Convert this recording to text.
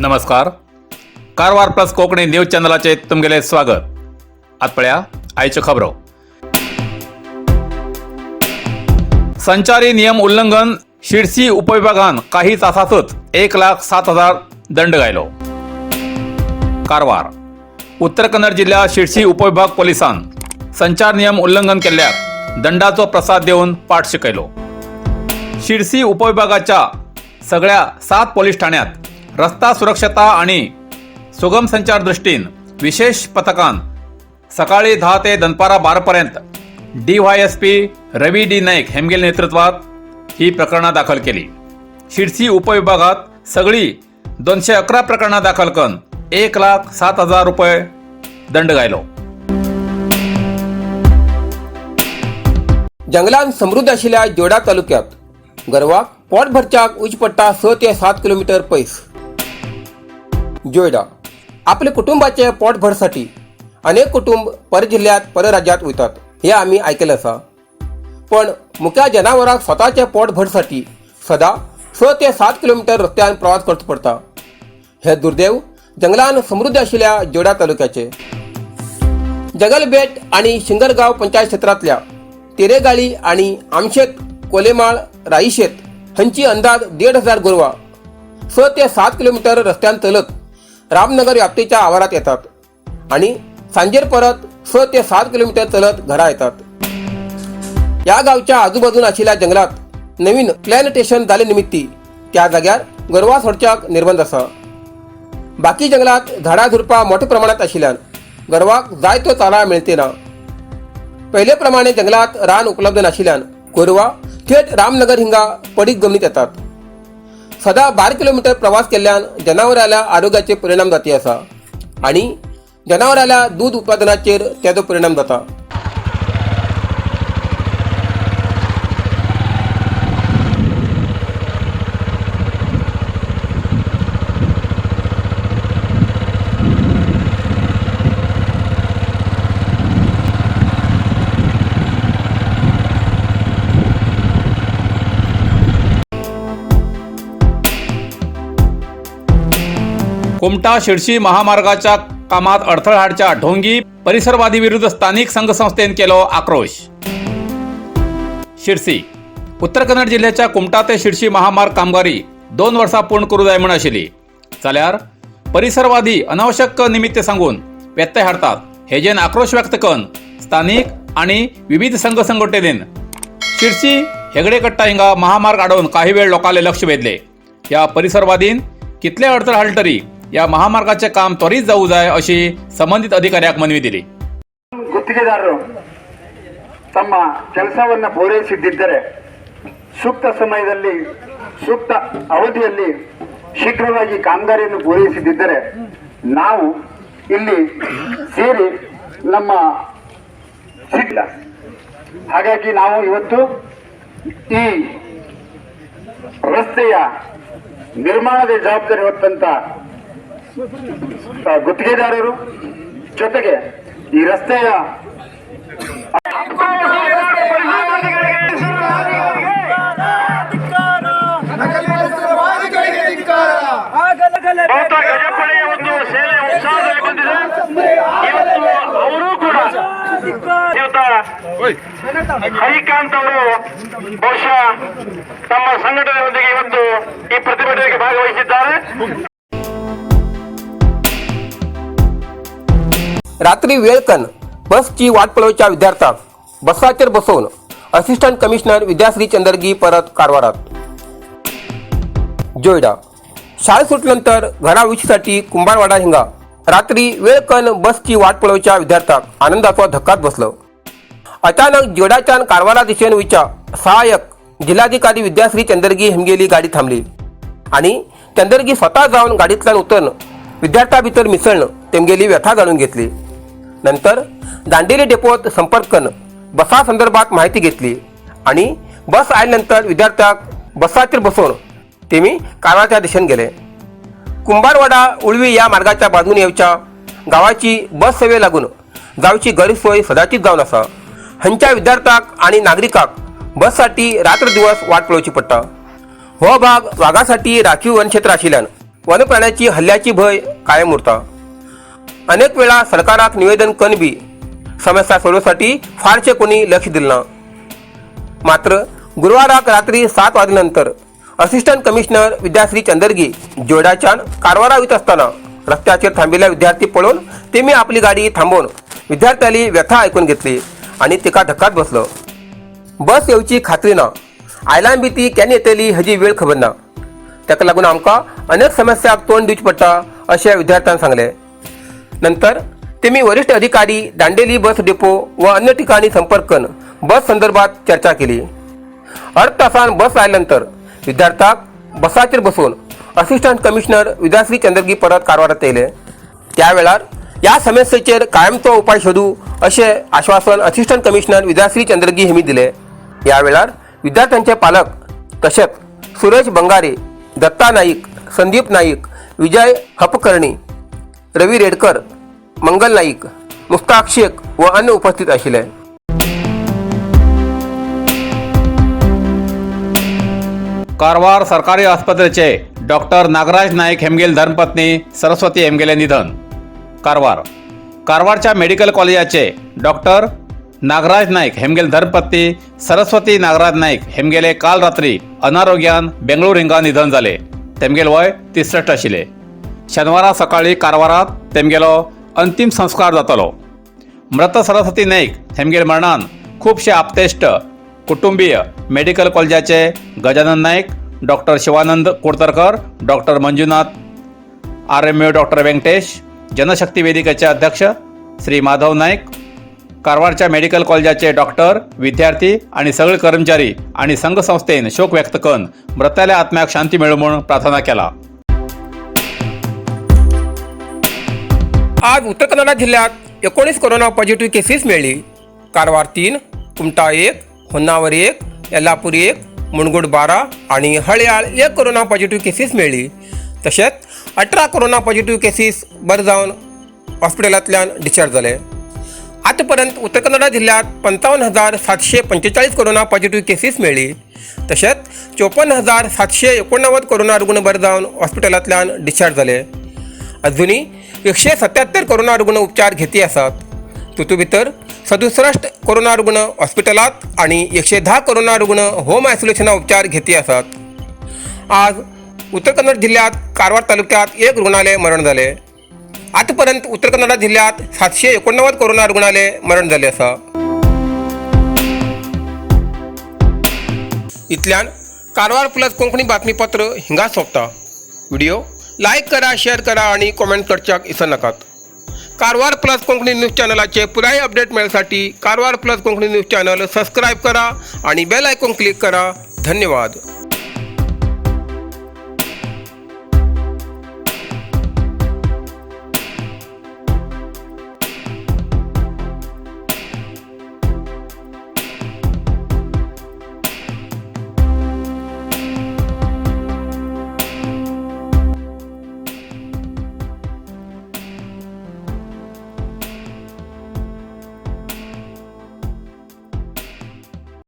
नमस्कार, Karwar plus Konkani news चॅनलाचेर तुमगेलें स्वागत. आतां पळया आयच्यो खबरो. संचारी नियम उल्लंघन शिरसी उपविभागान काही तासांतच 1,07,000 दंड घायलो. कारवार, उत्तर कन्नड जिल्ह्यात शिरसी उपविभाग पोलिसान संचार नियम उल्लंघन केल्ल्याक दंडाचो प्रसाद देवन पाठ शिकयलो. शिरसी उपविभागाच्या सगळ्या 7 पोलीस ठाण्यात रस्ता सुरक्षता आणि सुगम संचार दृष्टीन विशेष पथकान सकाळी 10 ते दनपारा 12 पर्यंत डीव्हायएसपी रवी डी नाईक हेमगेल नेतृत्वात ही प्रकरणां दाखल केली. शिरसी उपविभागात सगळी 211 प्रकरणां दाखल करून 1,07,000 रुपये दंड घायलो. जंगलान समृद्ध आशिल्ल्या जोडा तालुक्यात गोरवाक पोट भरच्याक उंच पडटा 6 ते 7 किलोमीटर पयस. जोयडा आपल्या कुटुंबाचे पोट भरसाठी अनेक कुटुंब परजिल्ह्यात, परराज्यात वयतात हे आमी आयकलें आसा. पण मुक्या जनावरांक स्वताचे पोट भरसाठी सदा 6 ते 7 किलोमीटर रस्त्यान प्रवास करचो पडटा. हे दुर्दैव जंगलान समृद्ध आशिल्ल्या जोडा तालुक्याचे. जगलबेट आणि शिंगरगाव पंचायत क्षेत्रांतल्या तेरेगाळी आणि आमशेत, कोलेमाळ, राईशेत हांची अंदाज 1,500 गोरवां 6 ते 7 किलोमीटर रस्त्यान चलत रामनगर व्याप्तीच्या आवारात येतात आणि सांजेर परत 6 ते 7 किलोमीटर चलत घरा येतात. या गावच्या आजूबाजून आशिल्ल्या जंगलात नवीन प्लॅन्टेशन जाले निमित्ती त्या जाग्यार गोरवां सोडच्याक निर्बंध आसा. बाकी जंगलात झाडां झुडपां मोठ्या प्रमाणात आशिल्ल्यान गोरवाक जाय तो चारा मेळते ना. पहिले प्रमाणे जंगलात रान उपलब्ध नाशिल्ल्यान गोरवां थेट रामनगर हिंगा पडीक जमनीत येतात. सदा 12 किलोमीटर प्रवास केल्ल्यान जनावरांच्या आरोग्याचेर परिणाम जाती आसा आणि जनावरांच्या दूध उत्पादनाचेर त्याचो परिणाम जाता. कुमटा शिरशी महामार्गाच्या कामात अडथळा हाडच्या ढोंगी परिसरवादी विरुद्ध स्थानिक संघसंस्थेन केलो आक्रोश. शिरसी, उत्तर कन्नड जिल्ह्याच्या कुमटा ते शिरशी महामार्ग कामगिरी 2 वर्सां पूर्ण करूं जाय म्हूण आशिल्ली, जाल्यार परिसरवादी अनावश्यक निमित्त सांगून व्यत्यय हाडतात हेजेन आक्रोश व्यक्त करून स्थानिक आणि विविध संघ संघटनेन शिरसी हेगडेकट्टा हिंगा महामार्ग आडोवन काही वेळ लोकांले लक्ष वेधले. या परिसरवादीन कितले अडथळे हाडले तरी या महामार्गाचे काम त्वरित जाऊ जाय अशी संबंधित अधिकाऱ्याक मनवी दिली. ಗುತ್ತಿಗೆದಾರರು ತಮ್ಮ ಕೆಲಸವನ್ನು ಪೂರೈಸಿದ್ದಿದ್ದರೆ ಸೂಕ್ತ ಸಮಯದಲ್ಲಿ, ಸೂಕ್ತ ಅವಧಿಯಲ್ಲಿ ಶೀಘ್ರವಾಗಿ ಕಾಮಗಾರಿಯನ್ನು ಪೂರೈಸಿದ್ದಿದ್ದರೆ ನಾವು ಇಲ್ಲಿ ಸೇರಿ ನಮ್ಮ ಸಿಗ್ಲ. ಹಾಗಾಗಿ ನಾವು ಇವತ್ತು ಈ ರಸ್ತೆಯ ನಿರ್ಮಾಣದ ಜವಾಬ್ದಾರಿ ಹೊತ್ತಂತ ಗುತ್ತಿಗೆದಾರರು ಜೊತೆಗೆ ಈ ರಸ್ತೆಯ ಬಹುತೇಕ ಗಜಪಡೆಯ ಒಂದು ಸೇನೆ ಉತ್ಸಾಹದಲ್ಲಿ ಬಂದಿದೆ. ಇವತ್ತು ಅವರೂ ಕೂಡ ಇವತ್ತ ಹರಿಕಾಂತ್ ಅವರು ಬಹುಶಃ ತಮ್ಮ ಸಂಘಟನೆಯೊಂದಿಗೆ ಇವತ್ತು ಈ ಪ್ರತಿಭಟನೆಗೆ ಭಾಗವಹಿಸಿದ್ದಾರೆ. रात्री वेळ कन बसची वाट पळोवच्या विद्यार्थ्यांक बसाचेर बसोवन असिस्टंट कमिशनर विद्याश्री चंदरगी परत कारवारात. जोयडा, शाळा सुटल्यानंतर घरा वचीसाठी कुंभारवाडा हिंगा रात्री वेळ कन बसची वाट पळोवच्या विद्यार्थ्यांक आनंदाचो धक्काच बसलो. अचानक जोडाच्यान कारवारा दिशेन वयच्या सहाय्यक जिल्हाधिकारी विद्याश्री चंदरगी हेमगेली गाडी थांबली आणि चंदरगी स्वतः जावन गाडींतल्यान उतरून विद्यार्थ्यां भितर मिसळून तेमगेली व्यथा जाणून घेतली. नंतर दांडेली डेपोत संपर्क करून बसा संदर्भात माहिती घेतली आणि बस आल्यानंतर विद्यार्थ्यांक बसाचेर बसोवन तेमी कारवारच्या दिशेन गेले. कुंभारवाडा उळवी या मार्गाच्या बाजून येवच्या गावाची बस सेवे लागून जावची गैरसोय सदाचीच जावन आसा. हंच्या विद्यार्थ्यांक आणि नागरिकांक बससाठी रात्र दिवस वाट पळोवची पडटा. हो भाग वागासाठी राखीव वनक्षेत्र आशिल्ल्यान वनप्राण्याची हल्ल्याची भंय कायम उरता. अनेक वेळा सरकाराक निवेदन कन बी समस्या सोडोवसाठी फारशे कोणी लक्ष दिलं ना. मात्र गुरुवाराक रात्री 7 वाजल्यानंतर असिस्टंट कमिशनर विद्याश्री चंदरगी जोडाच्यान कारवारा वयता आसतना रस्त्याचेर थांबिल्ल्या विद्यार्थी पळोवन तेमी आपली गाडी थांबोवन विद्यार्थ्यांली व्यथा आयकून घेतली आणि तिका धक्काच बसलो. बस येवची खात्री ना, आयलान बी ती केन्ना येतली हाजी वेळ खबर ना. ताका लागून आमकां अनेक समस्याक तोंड दिवचें पडटा अशें विद्यार्थ्यान सांगलें. नंतर तेमी वरिष्ठ अधिकारी दांडेली बस डेपो व अन्य ठिकाणी संपर्क करून बस संदर्भात चर्चा केली. अर्ध तासान बस आयल्यानंतर विद्यार्थ्याक बसाचेर बसून असिस्टंट कमिशनर विद्याश्री चंद्रगी परत कारवारात येयले. त्या वेळार ह्या समस्येचेर कायमचो उपाय सोदू अशें आश्वासन assistant commissioner Vidyashree Chandragi Hemy दिले. ह्या वेळार विद्यार्थ्यांचे पालक तशेंच सुरेश बंगारे, दत्ता नाईक, संदीप नाईक, विजय हपकर्णी, रवी रेडकर, मंगल नाईक, मुस्ताक शेख व अन्य उपस्थित आशिल्ले. कारवार सरकारी आस्पत्रेचे डॉक्टर नागराज नाईक हेमगेल धर्मपत्नी सरस्वती हेमगेले निधन. कारवार कारवारच्या मेडिकल कॉलेजाचे डॉक्टर नागराज नाईक हेमगेल धर्मपत्नी सरस्वती नागराज नाईक हेमगेले काल रात्री अनारोग्यान बेंगळूर हिंगा निधन जाले. तेमगेल वय 63 आशिल्ले. शेनवारा सकाळी कारवारात तेमगेलो अंतीम संस्कार जातलो. मृत सरस्वती नाईक हेमगेल मरणान खुबशे आपतेश्ट कुटुंबीय medical कॉलेजाचे Gajanan Naik, doctor Shivanand Kotarkar, doctor Manjunath, RMO doctor Venkatesh, Janshakti वेदिकेचे अध्यक्ष श्री माधव नाईक, कारवारच्या मेडिकल कॉलेजाचे डॉक्टर, विद्यार्थी आणि सगळे कर्मचारी आणि संघ संस्थेन शोक व्यक्त करून मृताल्या आत्म्याक शांती मेळू म्हूण प्रार्थना केला. आज उत्तर कन्नडा जिल्ह्यात 19 कोरोना पॉझिटिव्ह केसीस मेळ्ळी. कारवार 3, कुमटा 1, होन्नावर 1, येल्लापूर 1, मुणगोड 12 आणि हळयाळ 1 कोरोना पॉझिटिव्ह केसीस मेळ्ळी. तशेंच 18 कोरोना पॉझिटिव्ह केसीस बरे जावन हॉस्पिटलांतल्यान डिस्चार्ज जाले. आतापर्यंत उत्तर कन्नडा जिल्ह्यात 55,745 कोरोना पॉझिटिव्ह केसीस मेळ्ळी. तशेंच 54,789 कोरोना रुग्ण बरे जावन हॉस्पिटलांतल्यान डिस्चार्ज जाले. अजुनी 177 कोरोना रुग्ण उपचार घेती आसात. तितू भितर 67 कोरोना रुग्ण हॉस्पिटलांत आनी 110 कोरोना रुग्ण होम आयसोलेशना उपचार घेती आसात. आज उत्तर कन्नड जिल्ह्यात कारवार तालुक्यात 1 रुग्णालय मरण जाले. आतापर्यंत उत्तर कन्नडा जिल्ह्यात 789 कोरोना रुग्णालय मरण जाले आसा. इतल्यान कारवार प्लस कोंकणी बातमीपत्र हिंगा सोंपता. व्हिडिओ लायक करा, शेअर करा आणि कॉमेंट करच्याक इसर नाकात. कारवार प्लस कोंकणी न्यूज चॅनलाचे पुराय update मेळसाठी Karwar plus Konkani news channel subscribe करा आणि बेल आयकॉन क्लिक करा. धन्यवाद.